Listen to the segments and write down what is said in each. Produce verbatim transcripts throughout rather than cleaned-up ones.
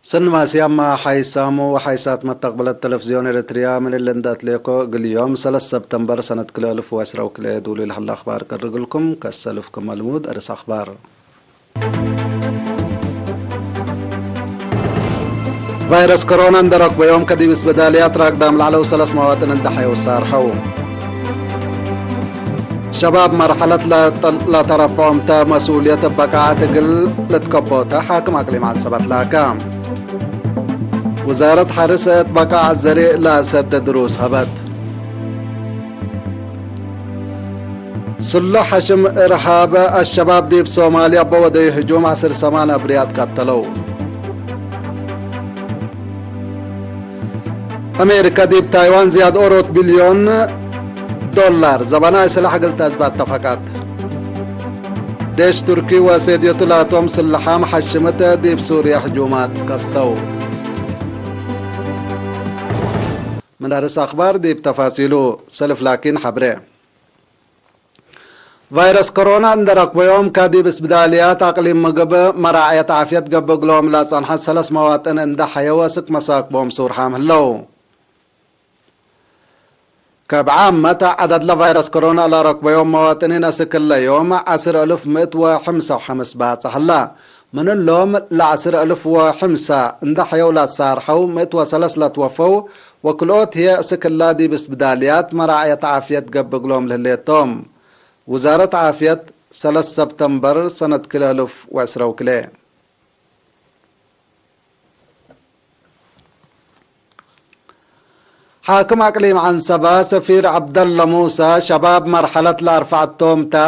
ሰኒ ማስያማ ሓይሳሙ ወሓይሳት መተቅብለት ተለፍዝዮን ኤረትርያ፣ ምን እሊ እንዴ አትሌኮ እግል ዮም ሰለስ ሰብተምበር ሰነት ክልኤ አልፍ ወዕስራ ወክልኤ ዱሊ ለሀለ አኽባር ቀርግልኩም። ከሰልፍ ክመ ልሙድ አርእስ አኽባር። ቫይረስ ኮሮና እንዴ ረክበዮም ከዲብ እስብዳልያት ራግዳም ለዐለው ሰለስ መዋጥን እንዴ ሐየው ሳርሐው። ሸባብ መርሐለት ለተ-፣ ለተረፈኦም ተ መስኡልየት እብ በቃዐት እግል ልትከቦ ተ ሓክም አቅሊም ዐንሰበት ላከ። ውዛረት ሐርስ እት በቃዐት ዘሬዕ ለአሰደ ድሩስ ሀበት። ስሉሕ ሐሽም እርሃብ አሸባብ ዲብ ሶማልያ በወደዩ ህጁም ዐስር ሰማን አብርያት ቀተለው። አሜሪከ ዲብ ታይዋን ዝያድ ኦሮት ቢልዮን ዶላር ዘበናይ ስላሕ እግል ተዝብ አተፈቀት። ዴሽ ቱርኪ ወሴድዮቱ ላቶም ስልሓም ሐሽምት ዲብ ሱርያ ህጁማት ከስተው። ምን አርእስ አኽባር ዲብ ተፋሲሉ ሰልፍ ላኪን ሐብሬ። ቫይረስ ኮሮና እንዴ ረክበዮም፣ ከዲብ እስብዳልያት አቅሊም ምግብ መራዕየት ዓፍየት ገብእ እግሎም ለጸንሐት ሰለስ መዋጥን እንዴ ሐየው አስክ መሳክቦም ሱርሓም ህለው። ከብዓመት ዐደድ ለቫይረስ ኮሮና ለረክበዮም መዋጥኒን አስክ እለ ዮም ዐስር እልፍ ምእት ወሐምሳ ወሐምስ ባጽሕ ህለ። ምን እሎም ለዐስር እልፍ ወሐምሳ እንዴ ሐየው ለአሳርሐው፣ ምእት ወሰለስ ለትወፈው፣ ወክልኦት ህዬ እስክ እላ ዲብ እስብዳልያት መራዕየት ዓፍየት ገብእ እግሎም ለህሌቶም። ውዛረት ዓፍየት ሰለስ ሰብተምበር ሰነት ክልኤ አልፍ ወዕስራ ወክልኤ። ሓክም አቅሊም ዐንሰበ ሰፊር ዐብደለ ሙሰ፣ ሸባብ መርሐለት ለአርፈዐቶም ተ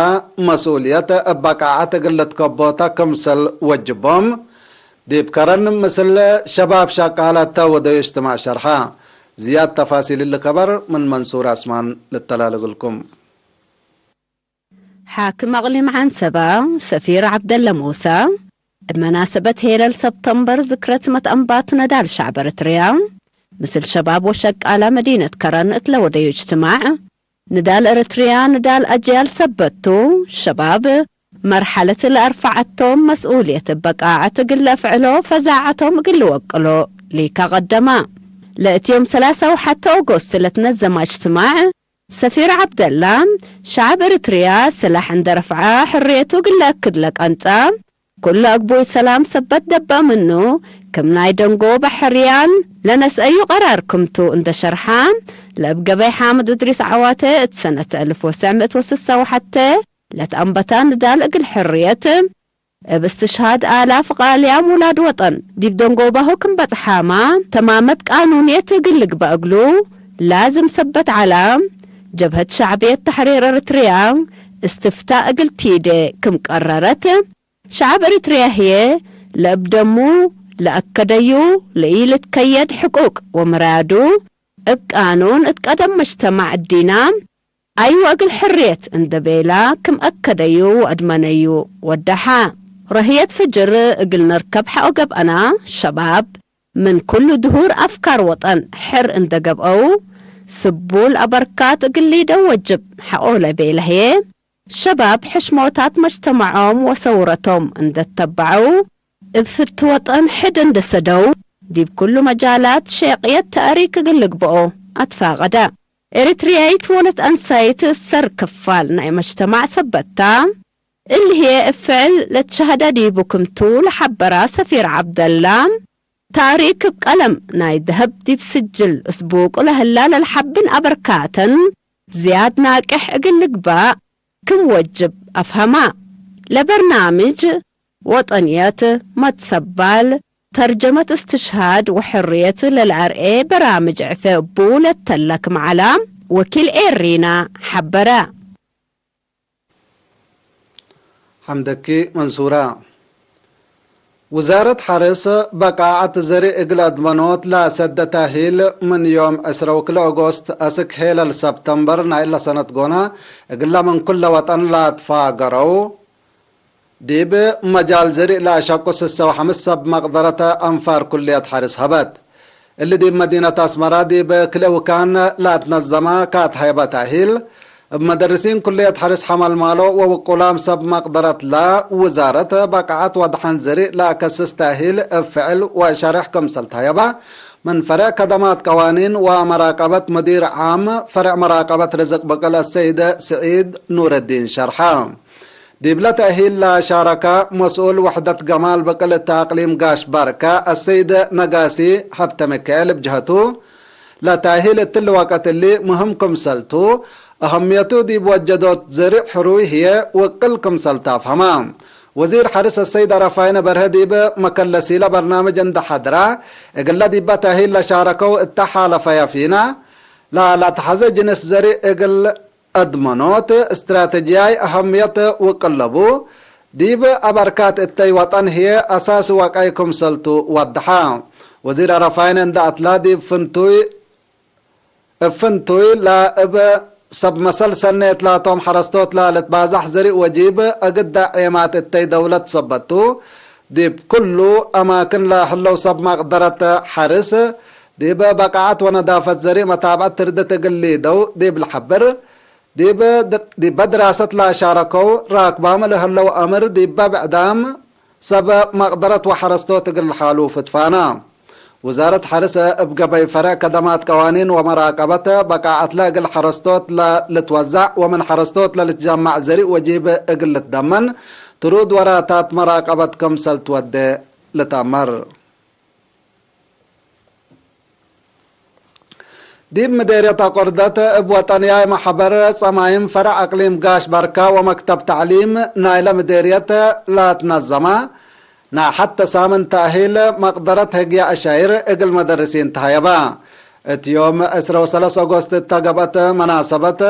መስኡልየት እብ በቃዐት እግል ልትከቦ ተ ክምሰል ወጅቦም፣ ዲብ ከረን ምስል ሸባብ ሸቃለ ተ ወደዩ እጅትማዕ ሸርሐ። ዝያድ ተፋሲል እሊ ከበር ምን መንሱር አስማን ልተላል እግልኩም። ሓክም አቅሊም ዐንሰበ ሰፊር ዐብደለ ሙሰ፣ እብ መናሰበት ሄለል ሰብተምበር ዝክረት መትአንባት ነዳል ሸዕብ ኤረትርያ፣ ምስል ሸባብ ወሸቃለ መዲነት ከረን እት ለወደዩ እጅትማዕ፣ ንዳል ኤረትርያ ንዳል አጅያል ሰበት ቱ፣ ሸባብ መርሐለት ለአርፈዐቶም መስኡልየት እብ በቃዐት እግል ለአፍዕሎ ፈዛዐቶም እግል ልወቅሎ ሊካ ቀደማ። ለእት ዮም ሰላሳ ወሐቴ ኦጎስት ለትነዘመ እጅትማዕ፣ ሰፊር ዐብደላ፣ ሸዐብ ኤረትርያ ስላሕ እንዴ ረፍዐ ሕርየቱ እግል ለአክድ ለቀንጸ፣ ኩሉ አግቡይ ሰላም ሰበት ደበእ ምኑ፣ ክም ናይ ደንጎበ ሕርያን ለነስአዩ ቀራር ክምቱ እንዴ ሸርሐ፣ ለእብ ገበይ ሓምድ እድሪስ ዐዋቴ እት ሰነት አልፍ ወትሰዕ ምእት ወስሳ ወሐቴ ለትአንበታ ንዳል እግል ሕርየት፣ እብ እስትሽሃድ አላፍ ቃልያም ውላድ ወጠን ዲብ ደንጎባሁ ክም በጽሓመ፣ ተማመት ቃኑንየት እግል ልግበእ እግሉ ላዝም ሰበት ዐለ። ጀብሀት ሸዕብየት ተሕሪር ኤረትርያ እስትፍታእ እግል ቲዴ ክም ቀረረት፣ ሸዐብ ኤረትርያ ህዬ ለእብ ደሙ ለአከደዩ ለኢልትከየድ ሕቁቅ ወምራዱ እብ ቃኑን እት ቀደም መጅተማዕ እዲና፣ አይወ እግል ሕርየት እንዴ ቤላ ክም አከደዩ ወአድመነዩ ወደሐ። ረህየት ፍጅር እግል ንርከብ ሐቆ ገብአና፣ ሸባብ ምን ኩሉ ድሁር አፍካር ወጠን ሕር እንዴ ገብአው፣ ስቡል አበርካት እግል ሊደው ወጅብ ሐቆ ለቤለ ህዬ፣ ሸባብ ሕሽሞታት መጅተመዖም ወሰውረቶም እንዴ ተበዐው፣ እብ ፍቲ ወጠን ሕድ እንዴ ሰደው፣ ዲብ ኩሉ መጃላት ሼቅየት ተእሪክ እግል ልግበኦ አትፋቀደ። ኤሪትርያይት ወለት አንሳይት ሰር ክፋል ናይ መጅተማዕ ሰበት ታ። እሊ ህዬ እብ ፍዕል ለትሸህደ ዲቡ ክምቱ ለሐበራ ሰፊር ዐብደላ፣ ታሪክ እብ ቀለም ናይ ደሀብ ዲብ ስጅል እስቡቁ ለህላ ለልሐብን አበርካተን ዝያድ ናቄሕ እግል ልግባእ ክም ወጅብ አፍሀማ። ለበርናምጅ ወጠንየት፣ መትሰባል፣ ተርጀመት እስትሽሃድ ወሕርየት ለለአርኤ በራምጅ ዕፌ እቡ ለተለ ክም ዐላ ወኪል ኤሪና ሐበረ። ሐምደኪ መንሱራ። ውዛረት ሐርስ በቃዐት ዘርእ እግል አድመኖት ለሰደ ተእሂል ምን ዮም ዕስራ ወክልኤ ኦጎስት አስክ ሄለል ሰብተምበር ናይ እለ ሰነት ጎነ እግለ ምን ኩለ ወጠን ለአትፋገረው ዲብ መጃል ዘርእ ለአሸቁ ስሰ ወሐምስ ሰብ መቅደረተ አንፋር ኩልየት ሐርስ ሀበት። እሊ ዲብ መዲነት አስመራ ዲብ ክልኤ ውካን ለአትነዘመ ካት ሀይበ ተእሂል፣ እብ መደርሲን ኩልየት ሐርስ ሐመልማሎ ወውቁላም ሰብ መቅደረት ለውዛረት በቃዐት ወደሐን ዘሪእ ለአከስስ ተእሂል እብ ፍዕል ወሸሬሕ ክምሰል ተሀየበ፣ ምን ፈሬዕ ከደማት ቀዋኒን ወመራቀበት ሙዲር ዓም ፈሬዕ መራቀበት ርዝቅ ብቅል አሰይድ ስዒድ ኑረዲን ሸርሐ። ዲብለ ተእሂል ለሻረከ መስኡል ወሕደት ገማል ብቅል እት አቅሊም ጋሽ ባርከ አሰይድ ነጋሲ ሀብተሚካኤል እብ ጀሀቱ፣ ለተእሂል እትሊ ወቀት እሊ ምህም ክምሰልቱ፣ አሀምየቱ ዲብ ወጀዶት ዘሪዕ ሕሩይ ህዬ ውቅል ክምሰል ተ አፍሀመ። ወዚር ሐርስ አሰይድ አረፋይነ በርሀ ዲብ መከለሲለ በርናምጅ እንደ ሐድረ፣ እግለ ዲበ ተእሂል ለሻረከው እተ ሓለፈየ ፊነ፣ ለለአትሐዘ ጅንስ ዘሪዕ እግል አድመኖት እስትራተጅያይ አሀምየት ውቅል ለቡ፣ ዲብ አበርካት እተይ ወጠን ህዬ አሳሲ ወቀይ ክምሰልቱ ወደሐ። ወዚር አረፋይነ እንደ አትላ ዲብ ፍንቱይ፣ እብ ፍንቱይ ለእብ ሰብ መሰል ሰኔት ላቶም ሐረስቶት ለልትባዛሕ ዘሪእ ወጂብ እግዳ ዔማት እተይ ደውለት ሰበቱ፣ ዲብ ኩሉ አማክን ለህለው ሰብ መቅደረት ሐርስ፣ ዲብ በቃዐት ወነዳፈት ዘሪእ መታብዐት ትርድት እግል ሊደው ዲብ ለሐብር፣ ዲብ፣ ዲበ ድራሰት ለአሻረከው ራክባም ለህለው አምር ዲበ ብዕዳም ሰብ መቅደረት ወሐረስቶት እግል ለሓሉፍ ትፋና። ውዛረት ሐርስ እብ ገበይ ፈረዕ ከደማት ቀዋኒን ወመራቀበት በቃዐትለ እግል ሐረስቶት ለልትወዛዕ ወምን ሐረስቶት ለልትጀመዕ ዘሪእ ወጂብ እግል ልትደመን ትሩድ ወራታት መራቀበት ክምሰል ትወዴ ልትአመር። ዲብ ምዴርየት አቆርደት እብ ወጠንያይ መሕበር ጸማይም ፈረዕ አቅሊም ጋሽ ባርካ ወመክተብ ተዕሊም ናይለ ምዴርየት ለትነዘመ ናይ ሐተ ሳምን ተእሂል መቅደረት ህግየ አሻይር እግል መደርሲን ተሀየበ። እት ዮም ዕስረ ወሰለስ ኦጎስት እተ ገብአት መናሰበት፣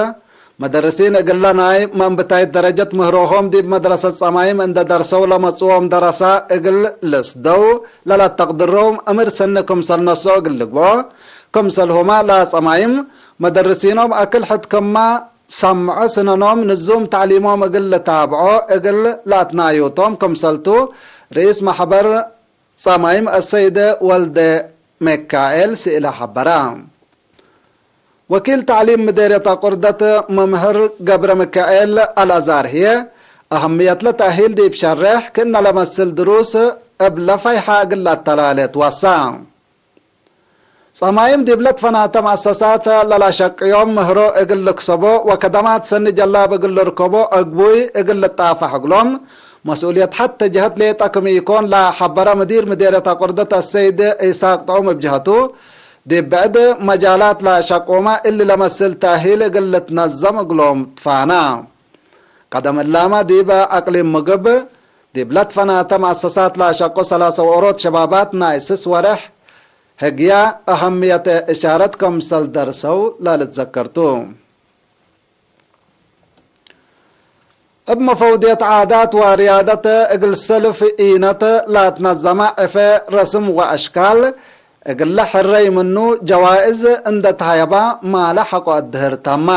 መደርሲን እግለ ናይ መንብታይት ደረጀት ምህሮሆም ዲብ መድረሰት ጸማይም እንደ ደርሰው ለመጽኦም ደረሳ እግል ልስደው ለለአተቅድሮም እምር ሰኒ ክምሰል ነስኦ እግል ልግብኦ፣ ክምሰልሁመ ለጸማይም መደርሲኖም አክል ሕድ ክመ ሰምዖ ስነኖም ንዙም ተዕሊሞም እግል ልታብዖ እግል ለአትናዩቶም ክምሰልቱ ርኢስ መሕበር ጸማይም አሰይድ ወልደ ሚካኤል ስኢለ ሐበረ። ወኪል ተዕሊም ምዴርየት አቁርደት መምህር ገብረ ሚካኤል አልአዛር ህዬ፣ አህምየትለ ተእሂል ዲብ ሸሬሕ ክእነ ለመስል ድሩስ እብ ለፈይሐ እግል ለአተላሌ ትወሳ። ጸማይም ዲብለ ትፈናተ መአሰሳት ለለሸቅዮም ምህሮ እግል ልክሰቦ ወከደማት ሰኒ ጀላብ እግል ልርከቦ አግቡይ እግል ልጣፈሕ እግሎም፣ መስኡልየት ሐተ ጀህት ሌጠ ክም ኢኮን ለሐበረ ምዲር ምዴርየት አቁርደት አሰይድ ኢሳቅ ጥዑም እብ ጀህቱ፣ ዲብ ብዕድ መጃላት ለሸቁመ እሊ ለመስል ተእሂል እግል ልትነዘም እግሎም ትፋና። ቀደም እላመ ዲበ አቅሊም ምግብ፣ ዲብ ለትፈናተ መአሰሳት ለአሸቁ ሰላሰ ወኦሮት ሸባባት ናይ ስስ ወርሕ ህግያ አሀምየት እሻረት ከምሰል ደርሰው ለልትዘከር ቱ። እብ መፈውድየት ዓዳት ወርያደት እግል ሰልፍ ኢነት ለትነዘመ ዕፌ ረስም ወአሽካል እግለ ሕረይ ምኑ ጀዋእዝ እንደ ተሀየባ ማለ ሐቆ አድህር ተማ።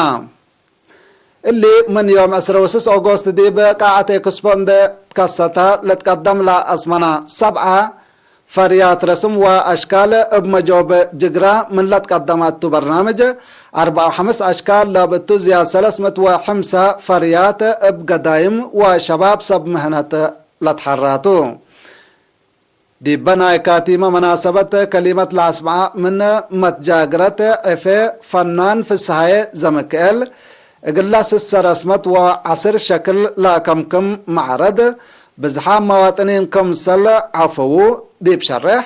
እሊ ምን ዮም ዕስረ ወስስ ኦጎስት ዲብ ቃዐት ኤክስፖ እንዴ ትከሰተ፣ ለትቀደም ለአስመና ሰብዐ ፈርያት ረስም ወአሽካል እብ መጆብ ጅግራ ምን ለትቀደመ እቱ በርናምጅ፣ አርበዕ ወሐምስ አሽካል ለብእቱ ዝያድ ሰለስ ምእት ወሐምሳ ፈርያት እብ ገዳይም ወሸባብ ሰብ ምህነት ለትሐራቱ። ዲበ ናይ ካቲመ መናሰበት ከሊመት ለአስምዐ ምን መትጃግረት ዕፌ ፈናን ፍስሃዬ ዘምክኤል፣ እግለ ስሰ ረስመት ወዐስር ሸክል ለከምክም መዐረድ፣ ብዝሓም መዋጥኒን ክምሰል ዐፈዉ ዲብ ሸሬሕ፣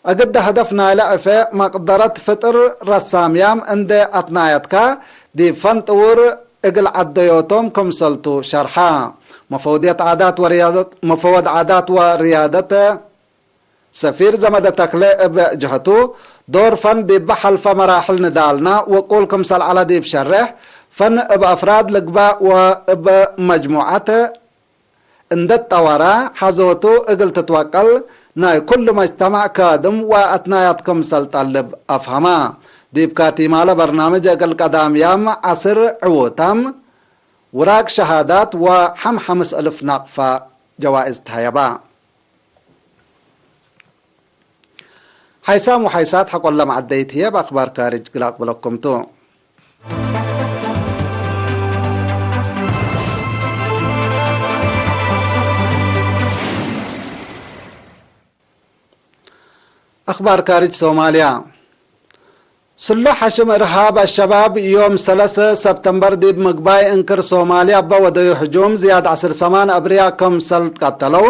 እግደ ህደፍ ናይለ ዕፌ መቅደረት ፍጥር ረሳምያም እንዴ አትናየትካ፣ ዲብ ፈን ጥውር እግል ዐደዮቶም ክምሰልቱ ሸርሐ። መፈወድየት ዓዳት ወርያደት፣ መፈወድ ዓዳት ወርያደት ሰፊር ዘመደ ተክለ እብ ጀህቱ፣ ዶር ፈን ዲብ ሐልፈ መራሕል ንዳልና ውቁል ክምሰል ዐለ ዲብ ሸሬሕ፣ ፈን እብ አፍራድ ልግባእ ወእብ መጅሙዐት እንዴ ትጠወረ ሐዞቱ እግል ትትወቀል ናይ ኩሉ መጅተመዕ ካድም ወአትናያት ክምሰል ጠልብ አፍሀመ። ዲብ ካቲማለ በርናምጅ እግል ቀዳምያም ዐስር ዕዉታም፣ ውራቅ ሸሃዳት ወሐም ሐምስ እልፍ ናቅፋ ጀዋእዝ ተሀየባ። ሓይሳም ወሓይሳት ሐቆለ መዐደይት ህዬ እብ አክባር ካርጅ እግል አቅብለኩም ቱ። አክባር ካርጅ ሶማልያ። ስሉሕ ሐሽም እርሃብ አሸባብ ዮም ሰለሰ ሰብተምበር ዲብ ምግባይ እንክር ሶማልያ እበ ወደዩ ህጁም ዝያድ ዐስር ሰማን አብርያ ክምሰል ቀተለው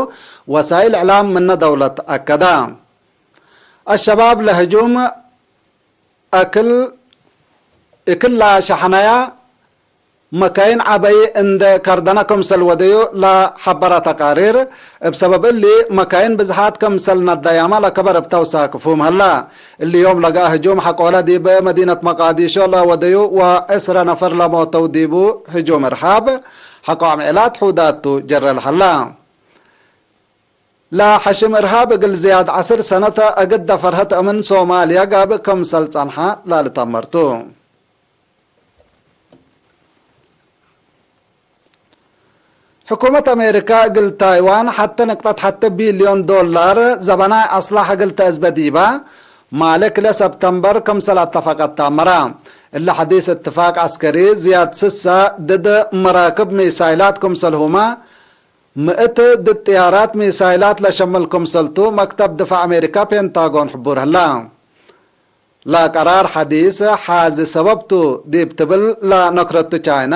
ወሳይል እዕላም ምነ ደውለት አከዳ። አሸባብ ለህጁም አክል እክላ ሸሐናያ መካይን ዐበይ እንደ ከርደነ ክምሰል ወደዩ ለሐበረ ተቃሪር፣ እብ ሰበብ እሊ መካይን ብዝሓት ክምሰል ነደያመ ለከበር እብ ተውሳክፉም ሀላ። እሊ ዮም ለገአ ህጁም ሐቆለ ዲብ መዲነት መቃዲሾ ለወደዩ ወዕስረ ነፈር ለሞተው ዲቡ ህጁም እርሃብ ሐቆ አምዕላት ሑዳቱ ጀረ ለሀላ። ለሐሽም እርሃብ እግል ዝያድ ዐስር ሰነት አግደ ፈርሀት እምን ሶማልያ ጋብእ ክምሰል ጸንሐ ላልተአመርቱ። ሕኩመት አሜሪካ እግል ታይዋን ሐቴ ንቅጠት ሐቴ ቢልዮን ዶላር ዘበናይ አስላሕ እግል ተአዝበ ዲባ ማሌ ክልኤ ሰብተምበር ክምሰል አተፈቀት ተአመረ። እሊ ሐዲስ እትፋቅ ዐስከሪ ዝያድ ስሳ ድድ መራክብ ሚሳይላት ክምሰልሁመ ምእት ድድ ጥያራት ሚሳይላት ለሸምል ክምሰልቱ መክተብ ድፋዕ አሜሪካ ፔንታጎን ሕቡር ህላ። ለቀራር ሐዲስ ሓዚ ሰበብቱ ዲብ ትብል ለነክረቱ ቻይና፣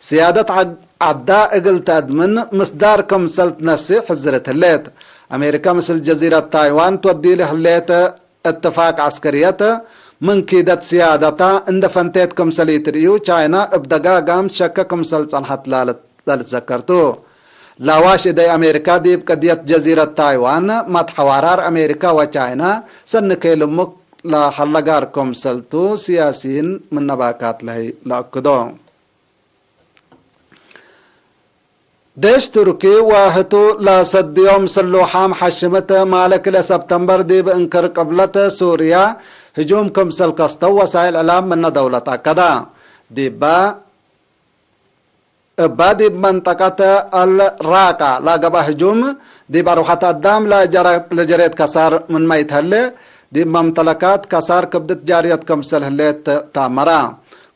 ስያደት ዐ-፣ ዐዳ እግል ተአድምን ምስዳር ክምሰል ትነስእ ሕዝርት ህሌት። አሜሪካ ምስል ጀዚረት ታይዋን ትወዲሉ ህሌት እትፋቅ ዐስከርየት ምን ኪደት ስያደታ እንደ ፈንቴት ክምሰል ኢትርእዩ፣ ቻይና እብ ደጋጋም ትሸከ ክምሰል ጸንሐት ላለት ለልትዘከርቱ። ላዋሽ እደይ አሜሪካ ዲብ ቅድየት ጀዚረት ታይዋን፣ መትሐዋራር አሜሪካ ወቻይና ሰኒ ኬልሙክ ለሀለ ጋር ክምሰልቱ፣ ስያሲይን ምነ ባካት ለህይ ለአክዶ። ዴሽ ቱርኪ ወህቱ ለሰድዮም ስሉሓም ሐሽምት ማለ ክልኤ ሰብተምበር ዲብ እንክር ቅብለት ሱርያ ህጁም ክምሰል ከስተው ወሳይል እዕላም ምነ ደውለት አከዳ። ዲባ እባ ዲብ መንጠቀት አልራቃ ለገብአ ህጁም፣ ዲብ አርወሐት አዳም ለጀረ-፣ ለጀሬት ከሳር ምንመ ኢትሀሌ፣ ዲብ መምተለካት ከሳር ክብድት ጃርየት ክምሰል ህሌት ተአመረ።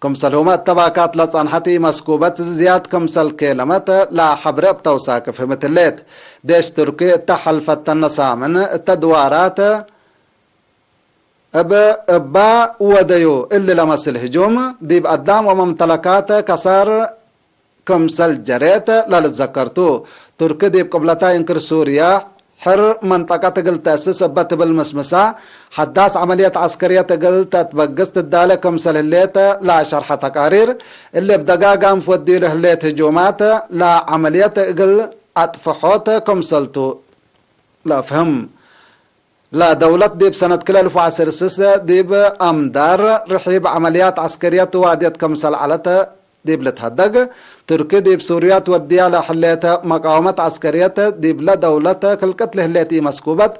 ክምሰልሁመ እተ ባካት ለጸንሐት ኢመስኩበት ዝያድ ክምሰል ኬለመት ለሐብሬ እብ ተውሳክ ፍህምት ህሌት። ዴሽ ቱርኪ እተ ሐልፈተነ ሳምን እተ ድዋራት እብ እባ ወደዩ እሊ ለመስል ህጁም፣ ዲብ አዳም ወመምተለካት ከሳር ክምሰል ጀሬት ለልትዘከርቱ። ቱርኪ ዲብ ቅብለታይ እንክር ሱርያ ሕር መንጠቀት እግል ተአስስ እበ ትብል ምስምሳ፣ ሐዳስ ዐመልየት ዐስከርየት እግል ተአትበግስ ትዳሌ ክምሰል ህሌት ለአሸርሐ ተቃሪር፣ እሊ እብ ደጋጋም ትወድዩ ለህሌት ህጁማት ለዐመልየት እግል አጥፍሖት ክምሰልቱ ለአፍህም። ለደውለት ዲብ ሰነት ክልኤ እልፍ ወዐስር ስስ ዲብ አምዳር ርሒብ ዐመልያት ዐስከርየት ዋድየት ክምሰል ዐለት ዲብ ልትሀደግ፣ ቱርኪ ዲብ ሱርያ ትወድያ ለህሌተ መቃወመት ዐስከርየት ዲብለ ደውለት ክልቅት ለህሌት ኢመስኩበት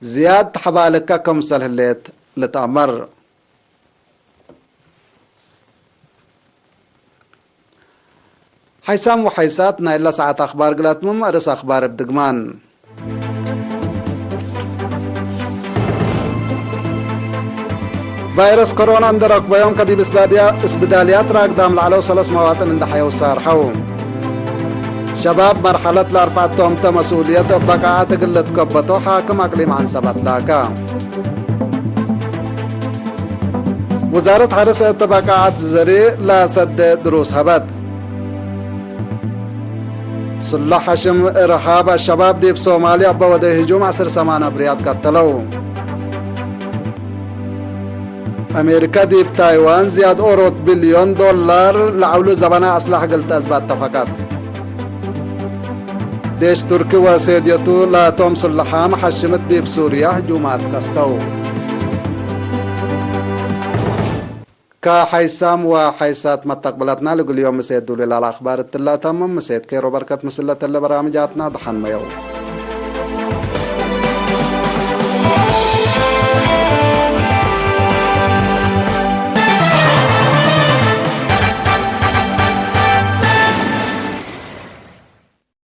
ዝያድ ተሐባልከ ክምሰል ህሌት ልትአመር። ሓይሳም ወሓይሳት ናይለ ሰዓት አኽባር ግላትምም፣ አርእስ አኽባር እብ ድግማን። ቫይረስ ኮሮና እንደ ረክበዮም ከዲብ እስባድያ-፣ እስብዳልያት ራግዳም ለዐለው ሰለስ መዋጥን እንደ ሐየው ሳርሐው። ሸባብ መርሐለት ለአርፈዐት ቶምተ መስኡልየት እብ በቃዐት እግል ልትከበቶ ሓክም አቅሊም ዐንሰበት ላከ። ውዛረት ሐርስ እት በቃዐት ዘሪ ለሰዴ ድሩስ ሀበት። ስሉሕ ሐሽም እርሃብ አሸባብ ዲብ ሶማልያ እበ ወደ ህጁም ዐስር ሰማን አብርያት ቀተለው። አሜሪካ ዲብ ታይዋን ዝያድ ኦሮት ቢልዮን ዶላር ለዐውሉ ዘበና አስላሕ እግል ተአዝባ አተፈቀት። ዴሽ ቱርኪ ወሴድየቱ ላቶም ስሉሓም ሐሽምት ዲብ ሱርያ ህጁማት ከስተው። ከሐይሳም ወሐይሳት መተቅብለትና፣ ለእግል ዮም ምሴት ዱሉል አልአኽባር እትላ ተምም። ምሴት ኬሮ በርከት ምስል ለተለ በራምጃትና ደሐን መየው።